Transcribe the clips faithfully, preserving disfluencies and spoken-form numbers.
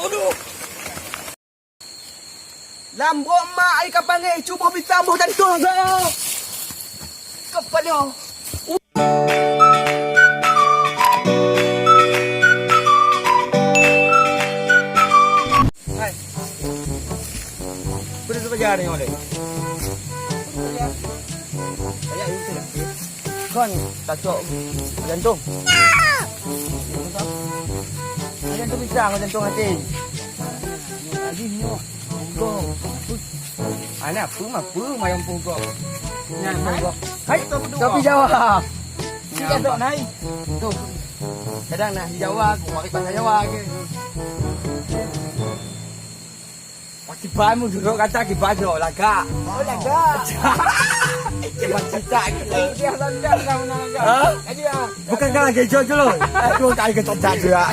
Aduh. Lam brok mak ai ka panggil cuboh pisang boh jantung tu. Kepala. Hai. Peue saja ni oleh. Ayah ini sedikit. Kon tacok jantung. Jantung pisang, jantung hati. Lagi nyoh. Pukul. Anak peue ma peue mayang pukul. Nyan pukul. Hai, tapi Jawa. Nyan, Pak. Nai. Tu. Kadang nah di Jawa, aku pakai bahasa Jawa ke. Pakai bahan mu duduk kata kiban nyoe lagak. Oh, lagak. Kiban cicak gitu. Dia santai lah menang lagak. Ha? Jadi, ah. Bukan kan lagi jauh dulu. Aku tak ada cicak juga.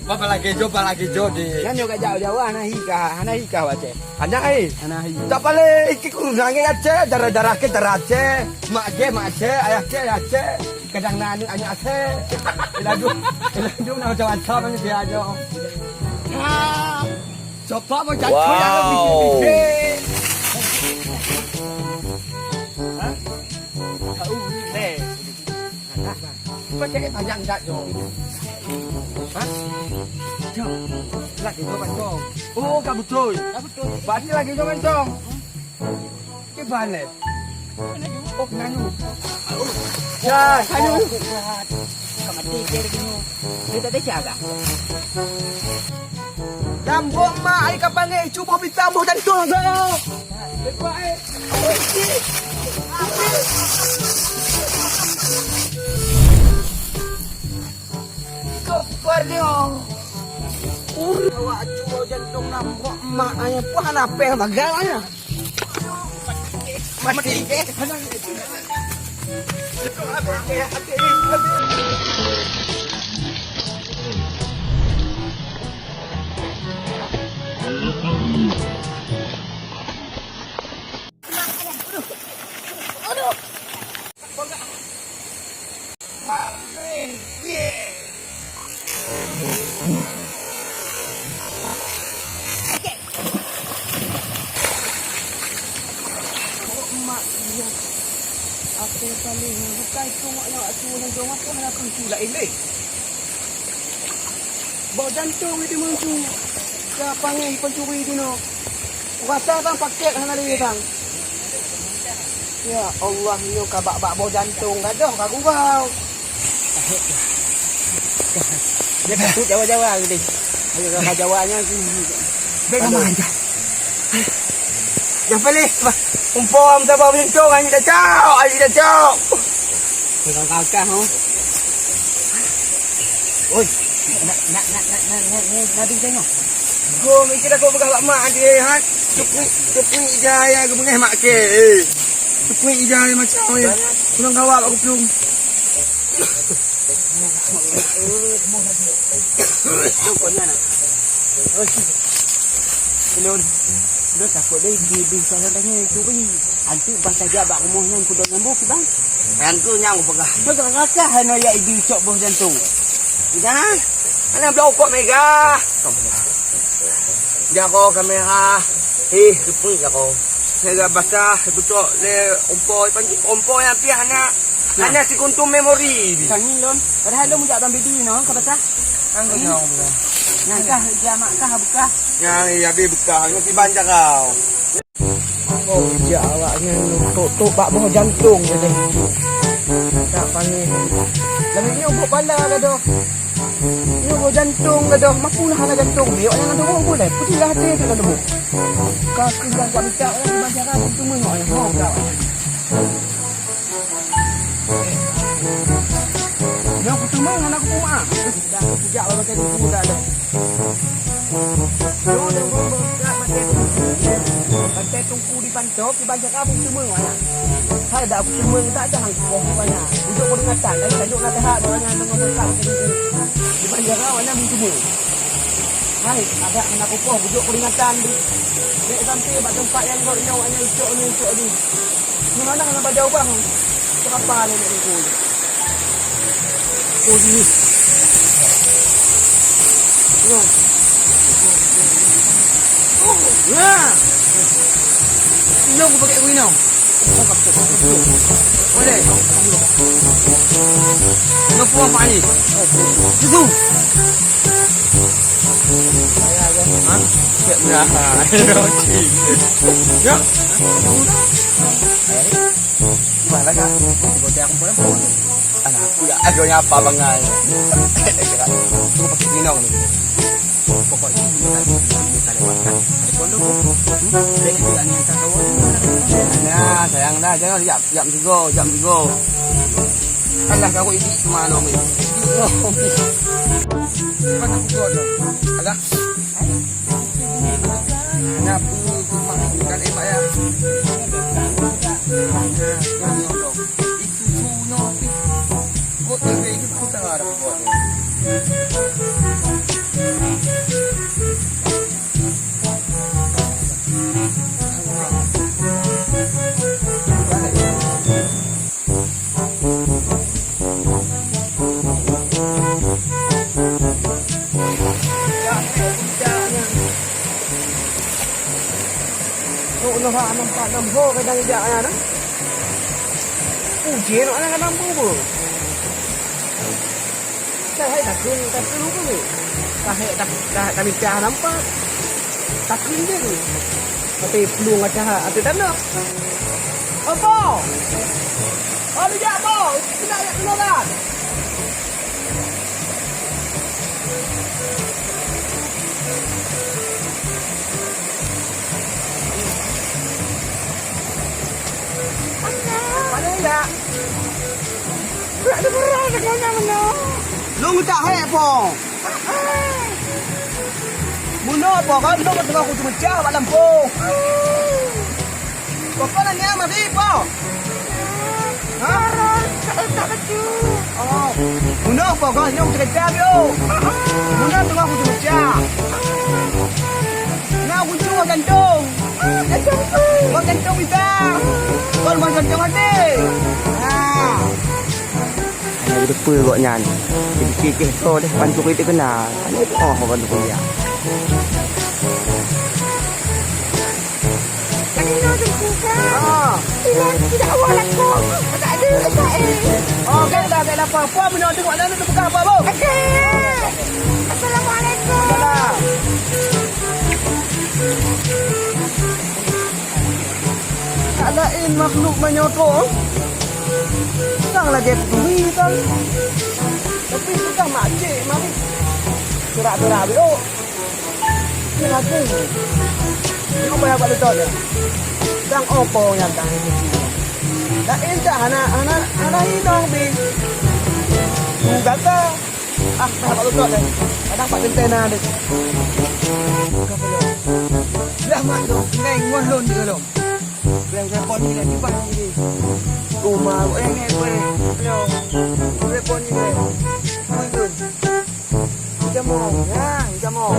Apa lagi jauh, apa lagi jauh di. Nyan nyoe gajak Jawa, hana hika, hana hika wace. Hana hai. Hana hai. Tak paling iki kurang ya, Aceh. Darah-darah ke darah Aceh. Mak Aceh, mak Aceh. Ayah Aceh, ayah Aceh. Kadang na aneuk, aneuk asèe. Iladum, iladum na macam-macam ni dia aja. Ha. Coba mau jatuh ya, lebih, lebih. Ha? Tahu, leh. Kau cek panjang tak, Jo? Ha? Jo. Lagi dua kantong. Oh, ka beutôi. Ka beutôi. Berarti lagi dua kantong. Kiban lé? Oh, keunan nyoe. Ya, keunan nyoe. Ka maté je lagèe nyoe. Dia tak teucah kah? Lam brok mak ai ka panggil cuboh pisang boh jantung tu. Lepas, eh. Kepala. Ureueng awak cuboh jantung lam brok mak ai pun hana péng bagai ai. Mati. Mak, iya. Apa paling bukai tu mak nak tu nang dong aku hana kunci lain deh. Bak jantung itu muncul. Siapa ngai pencuri dino? Rasa bang paket hana lé bang. Ya Allah, nyoe ka bak-bak boh jantung gadoh ka gurau. Dia takut Jawa-Jawa tadi. Ayo, Jawa-Jawa nyan. Bek aman aja. Yang paling umpam sabar menyentong, ayo dah cok, ayo dah cok. Kakak-kakak, oh. Oi, nak, nak, nak, nak, nak, nak, nak, nak, nak, nak. Go mikir aku peugah bak mak dia, ha. Teupuih, teupuih ija ya, geubeungeh mak ke. Teupuih ija ya macam ni. Pulang gawa bak kupung. Oi. Lôn, lôn takot deh di, di sana tanya itu kan. Antu bang saja bak rumoh nyan kudok nyambung, Bang. Antu nyang peugah. Peugah kakak hana ya ibi cok boh jantung. Dah. Ana bloe ukok mega. Jago kamera. Eh, sepui jago. Mega basah, betok le umpoi panji. Umpoi yang piah anak. Nah. Anak si kuntum memori. Kami lon. Padahal lom jak bang bidi no, ka basah. Kan kau. Nyang kah ija mak kah bukah. Nyang iya bi bukah. Nyang si ban jago. Oh, jak awak nyan tok-tok bak boh jantung je deh. Tak panggil. Lalu nyoe buk pala gadoh. Nyoe buk jantung gadoh. Makulah hana jantung. Biok nyang ada buk boleh. Putihlah hati tu lalu buk. Kau kena kuat minta orang di masyarakat tu semua nyoe. Oh, kau. Nyoe kuteumé hana kupeumaah. Dah kujak bak batèe teungku dah lé. Nyoe nyang bom-bom kat batèe teungku. Batèe teungku di Pantôk, di Banjarabong teumé hana. Hai dak kupeuteumé tak jangan kupoh rupanya. Duduk peringatan, dari tanduk na tahat bak nyan deungon beukat batèe teungku. Di Banjarabong hana meuteumé. Hai, adak hana kupoh, duduk peringatan. Dek sampai bak teumpat nyang gok nyoe, hana icok ni, icok ni. Di mana hana bajau bang? Berapa ni nak tunggu? Oh, ni. Wah. Ilong ku pakai ku inong. Boleh. Nyoe puang Pak Haji. Susu. Ha? Cek meunahan. Ya. Mana kan? Bodoh aku pun. Anak aku ya, ayo nyapa bangai. Suruh pakai inong ni. Pokoknya ini tadi ini kalian makan. Ada pondok. Hmm? Dek, dek, angin tak kawan. Nah, sayang dah, jangan jap, jap juga, jap juga. Alah, kau ini semua no, mi. Mana aku tu? Alah. Anak aku tu mah bukan emak ya. Nah, kau ni orang. Itu suno. Buat tu, itu kita harap buat. Tok noh hak nampak lam ho kadang ijak nyan. Uji nak anak kadang bubur. Kan hai takheun, takheun tu. Kan hai tak, tak, tak mita nampak. Takheun je tu. Tapi peulueng aca até tanah. Apa? Oh, bijak apa? Tidak nak keluar. Mana ya? Pula ada beras kat mana, mana? Long tak hek po. Meunoe po kan, long teungoh kucumeucah bak lampôh. Pokok nanya mari po. Ha? Orang tak, tak kecil. Oh. Meunoe po kan, nyong cerita bio. Meunoe teungoh kucumeucah. Na kunci wang gantong. Wang gantong bisa. Kon wang gantong até. Ha. Hana geuteupeu gobnyan. Jadi kikeh soe deh pancuri teukeuna. Hana oh ban kuliah. Tadi na teuka. Ah. Inan tidak awak lakoe. Tak ada, tak ada. Oh, kan dah, tak ada apa-apa. Meunyoe tengok lalu tu peugah apa, Bu? Ada. Assalamualaikum. Salam. Tak laén makhluk meunyoe tho. Sang lagèe peuturi sang. Tapi peugah mak cék mari. Surak-surak biôk. Ni lagu. Ni apa yang bak lutôt dia? Sang opo nyang kang emosi? Laén tak hana, hana, hana inong bi. Gata. Ah, dah bak lutôt deh. Kadang bak teuntèe na deh. Bukan belum. Dah mak tu, neng ngon lôn di dalam. Bèk telepon ni lagi bah ni. Rumah eh ngai peh. Hello. Telepon ni deh. Oi, Gun. Jamong. Ya, jamong.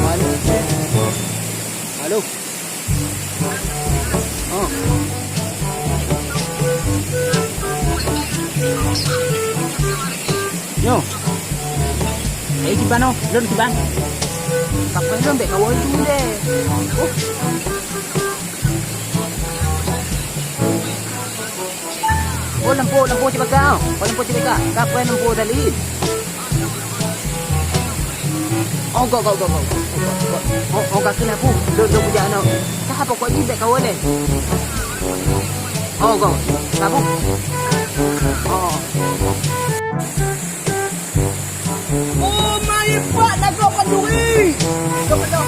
Halo. Halo. Oh. Yo. Eh, kiban oh, lôn kiban. Kapai lôn bèk kawan tu deh. Oh. Oh, lampôh, lampôh cibaka. Oh, lampôh cibaka. Ka peuet lampôh tadi. Oh, go, go, go, go. Oh, oh, ka keuh lampôh. Dok, dok, bujang aneuk. Ka pokok jih bèk kawan deh. Oh, go. Ka, Bu. Oh. Oh, mai pat lagoe kanduri. Go, go.